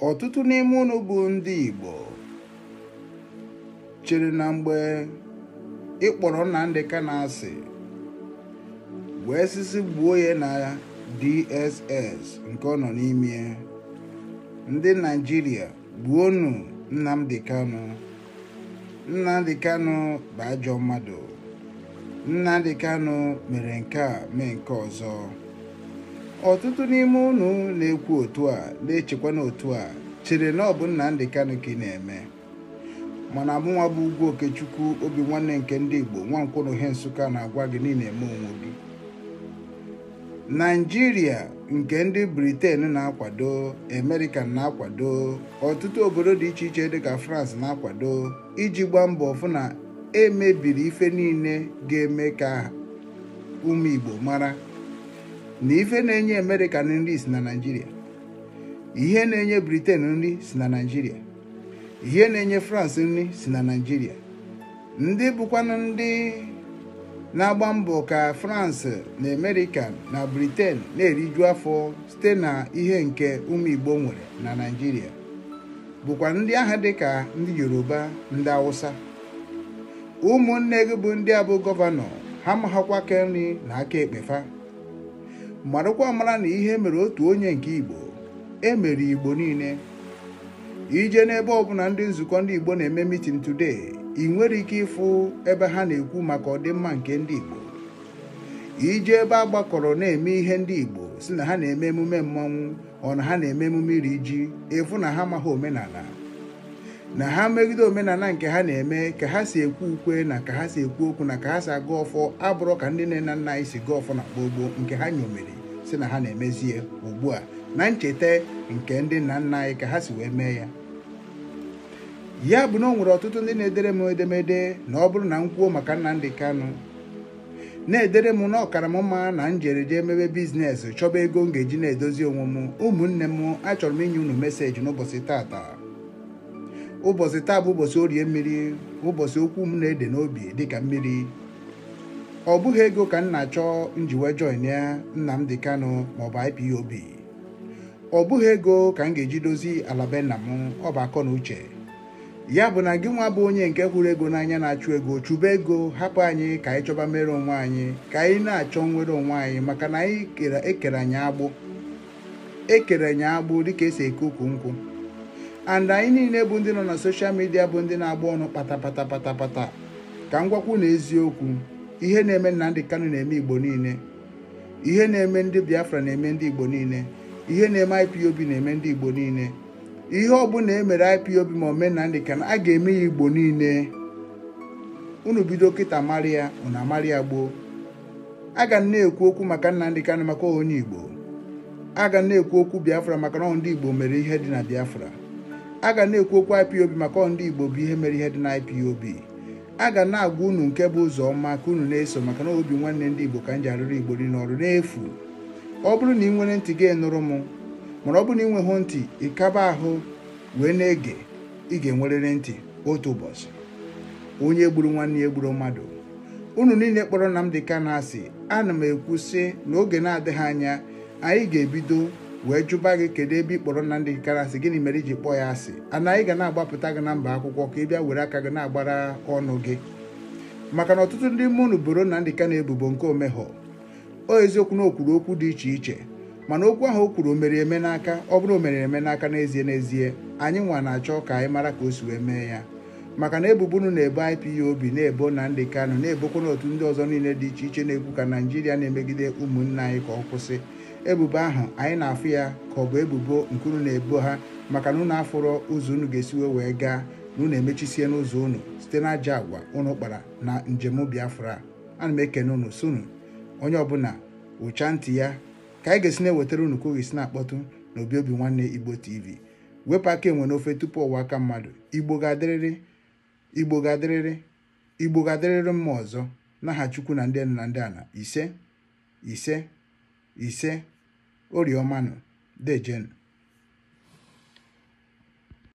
Ọtụtụ n'ime unu bụ ndị Igbo chere na mgbe ị kpọrọ Nnamdi Kanu asị wee sisi gbuo ya na DSS nke ọ nọ n'ime, ndị Naịjirịa gbuonu Nnamdi Kanu. Nnamdi Kanu bụ ajọ mmadụ. Nnamdi Kanu mere nke a mee nke ọzọ. Ọtụtụ n'ime unu na-ekwu otu a, na-echekwa n'otu a, chere na ọ bụ Nnamdi Kanu ka ị na-eme. Mana mụnwa bụ Ugwu Okechukwu, obi nwanne nke ndị Igbo, Nwankwọ n'Ohe Nsụka, na-agwa gị niile eme onwe gị. Naịjirịa nke ndị Britain na-akwado, Amerịka na-akwado, ọtụtụ obodo dị iche iche dịka France na-akwado iji gbaa mbọ fụ na emebiri ife niile ga-eme ka ụmụ Igbo mara na ife na-enye Amerịka nri si na Naịjirịa, ihe na-enye Britain nri si na Naịjirịa, ihe na-enye France nri si na Naịjirịa. Ndị bụkwanụ ndị na-agba mbọ ka France na Amerịka na Britain na-eriju afọ site na ihe nke ụmụ Igbo nwere na Naịjirịa bụkwa ndị agha dịka ndị Yoruba, ndị Hausa. Ụmụnne gị bụ ndị abụ gọvanọ ha maghakwa aka nri na aka ekpe fa. Marakwa mara na ihe mere otu onye nke Igbo emere Igbo niile. Ije n'ebe ọbụla ndị nzukọ ndị Igbo na-eme meeting today, ị nwere ike ịfụ ebe ha na-ekwu maka ọdịmma nke ndị Igbo. Ije ebe a gbakọrọ na-eme ihe ndị Igbo si na ha na-eme emume mmọnwụ, ọ na ha na-eme emume iri ji, ịfụ na ha amaghị omenala, na ha megide omenala nke ha na-eme, ka ha si ekwu ukwe na ka ha si ekwu okwu na ka ha si aga ọfọ abụrụ ka ndị nne na nna anyị si gaa ọfọ na gboo gboo nke ha nyomiri si na ha na-emezie ugbu a na ncheta nke ndị nna nna anyị ka ha si wee mee ya. Ya bụ na o nwere ọtụtụ ndị na-edere m edemede na ọ bụrụ na m kwuo maka Nnamdi Kanu, na-edere m na ọkara m mma na njere jee mebe business chọba ego m ga-eji na-edozi onwe m. Ụmụnne m, achọrọ m inye unu message n'ụbọchị tata. Ụbọchị taa bụ ụbọchị orie mmiri, ụbọchị okwu m na-ede n'obi dịka mmiri. Ọ bụghị ego ka m na-achọ nji wee join ya Nnamdi Kanu maọbụ IPOB. Ọ bụghị ego ka m ga-eji dozi ala be nna m, ọ bụ akọ na uche. Ya bụ na gị nwa bụ onye nke hụrụ ego n'anya na-achụ ego, chụba ego, hapụ anyị ka anyị chọba mere onwe anyị, ka anyị na-achọ nwere onwe anyị, maka na anyị ekere anyị agbụ, ekere anyị agbụ dịka esi eke ukwu nkwụ. And anyị niile bụ ndị nọ na social media bụ ndị na-agba ọnụ pata pata pata pata. Ka m gwakwu na eziokwu, ihe na-eme Nnamdi Kanu na-eme Igbo niile, ihe na-eme ndị Biafra na-eme ndị Igbo niile, ihe na-eme IPOB na-eme ndị Igbo niile. Ihe ọbụla e mere IPOB ma o mee Nnamdi Kanu, a ga-eme ya Igbo niile. Unu bido kịta mara ya, unu amara ya gboo. Aga m na-ekwu okwu maka Nnamdi Kanu maka onye Igbo. Aga m na-ekwu okwu Biafra maka na ndị Igbo mere ihe dị na Biafra. Aga m na-ekwu okwu IPOB maka ndị Igbo bụ ihe mere ihe dị na IPOB. Aga m na-agwa unu nke bụ ụzọ ọma ka unu na-eso, maka na obi nwanne ndị Igbo ka m ji arụrụ Igbo niile ọrụ n'efu. Ọ bụrụ na ị nwere ntị gị nụrụ m, mana ọ bụrụ na ị nweghị ntị, ị kaba ahụ wee na-ege, ị ga-enwerịrị ntị otu ụbọchị. Onye gburu nwanne ya egburu mmadụ. Unu niile kpọrọ Nnamdi Kanu asị, ana m ekwu sị na oge na-adịghị anya anyị ga-ebido wee jụba gị kedu ebe ị kpọrọ Nnamdi Kanu asị, gịnị mere iji kpọọ ya asị. Ana anyị ga na-agbapụta gị na mba akwụkwọ ka ị bịa were aka gị na-agbara ọnụ gị, maka na ọtụtụ ndị mụnụ boro Nnamdi Kanu ebubo nke omehọ. O eziokwu na o kwuru okwu dị iche iche, mana okwu ahụ o kwuru o mere eme n'aka. Ọ bụrụ o mere eme n'aka n'ezie n'ezie, anyị nwa na-achọ ka anyị mara ka o si wee mee ya, maka na ebubo unu na-ebo IPOB, na-ebo Nnamdi Kanu, na-ebokwa n'otu ndị ọzọ niile dị iche iche na-ekwu ka Naịjirịa na-emegide ụmụnne anyị ka ọ kwụsị. Ebubo ahụ anyị na-afụ ya ka ọ bụ ebubo nke unu na-ebo ha, maka na unu afụrọ ụzọ unu ga-esi wee gaa, na unu emechisie n'ụzọ unu site na ajọ agwa unu kpara na njem Biafra. Ana m ekene unu sị unu onye ọbụla ụcha ntị ya ka anyị ga-esi na-ewetara unu ka ọ ga-esi na-akpọtụ n'obi obi nwanne Igbo TV. Wepụ aka enwe n'ofe tupu ọwa aka mmadụ. Igbo ga-adịrịrị, Igbo ga-adịrịrị, Igbo ga-adịrịrị mma ọzọ. N'aha Chukwu na ndị enu na ndị ana. Ise, ise, ise. Oriomanụ, dejenu.